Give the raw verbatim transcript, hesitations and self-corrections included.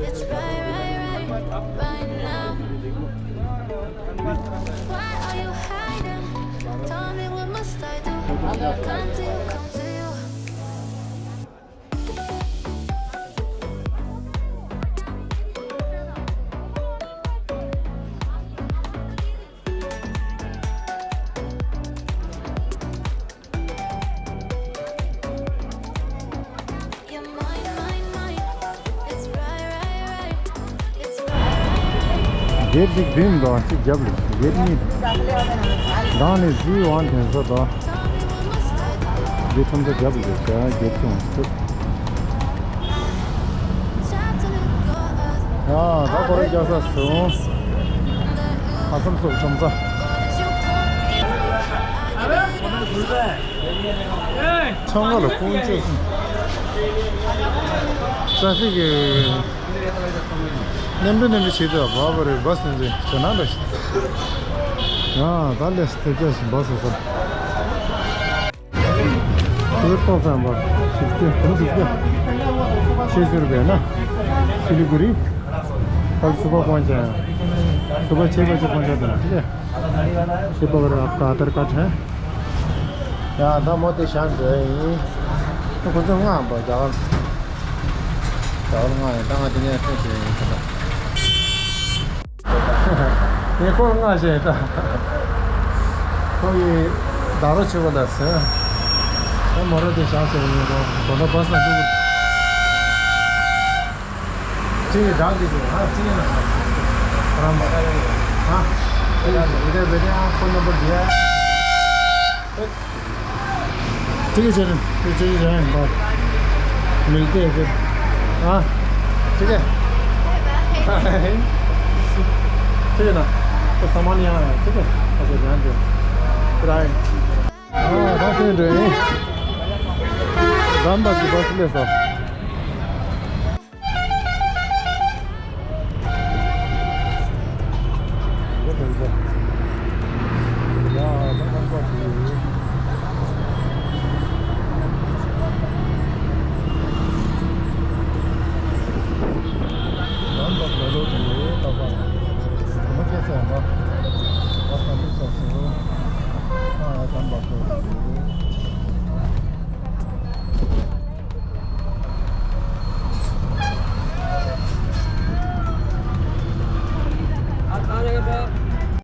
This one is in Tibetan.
It's right, right, right, right now. Why are you hiding? Tell me what must I do? Come to you, come to you. སྒེར་གཅིག་བདུན་དང་གཅིག་རྒྱབ་ལ་སྒེར་གཉིས། མདང་ནས་བཞི་དབང་དེ་ཚོ་དང་། སྒེར་ཁྲོམ་ས་རྒྱབ་ལ་སྒེར་གཅིག་འོང་སྲིད། ཡ། ད་ཁོ་རེ་རྒྱག་ས་སོང་། ཁ་སང་སོགས་ཁྲོམ་ས། ཚང་མ་ལ་ཁོང་ཆོད་སོང་། ཏྲ་ཕིག་གི་མཉམ་འགྲོ་མཉམ་འགྲོ་བྱེད་དུས་བ་བ་རེ་བ་སེ་འཛིན་ཇོ་ནང་འདྲ་ཞིག་ཡ། ད་ལས་དེ་རྒྱ་བཞིན་བ་སོ་སོ། དེ་ཏོག་ཙམ་པ་ཞིག་སྟེ་གོང་ཞིག་སྟེ། ཆེ་ཟེར་བས་ན། སི་ལི་གུ་རི། ཨལ་སུ་པ་ཀོང་ཅན། སུ་པ་ཆེ་བ་ཆེ་ཀོང་ཅན་དང་ཆེ། ཤེས་པ་བར་ཨབ་ཀ་ཨ་ཏར་ཀ་ཁྲན། ཡ། ད་མོ་དེ་ཤང་འགྲོ་ཡིན། ཁོ་ཚོ་ལྔ་པ་རྒྱ་གར། རྒྱ་གར་ལྔ་ཡིན། ད་ང་དེ་ནས་ཐོན་བྱས་ཡིན་ད། ངས་ཁོ་ལྔ་བྱས་ད། ཁོ་ཡི་ད་རོ་ཆེ་བ་ལ་ཟེར། ད་མོ་རོ་དེ་བཞག་བྱས་ཡིན་རོ། དོ་ད་བ་ས་འདུག་ཅི་ཡི་རང་གི་ཧ་ཅི་ཡི་ན་རང་མ་ཧ་ཅི་ཡི་རེ་རེ་རེ་ཨ་ཁོ་ནམ་བར་རེ། ठीक है चरण। तो चलिए जाए हम बाहर मिलते हैं फिर। हाँ ठीक है। ठीक है ना। तो सामान यहाँ है। ठीक है। अच्छा ध्यान दो। फिर आए। हाँ रात में रहे। रामदास की बस ले सर।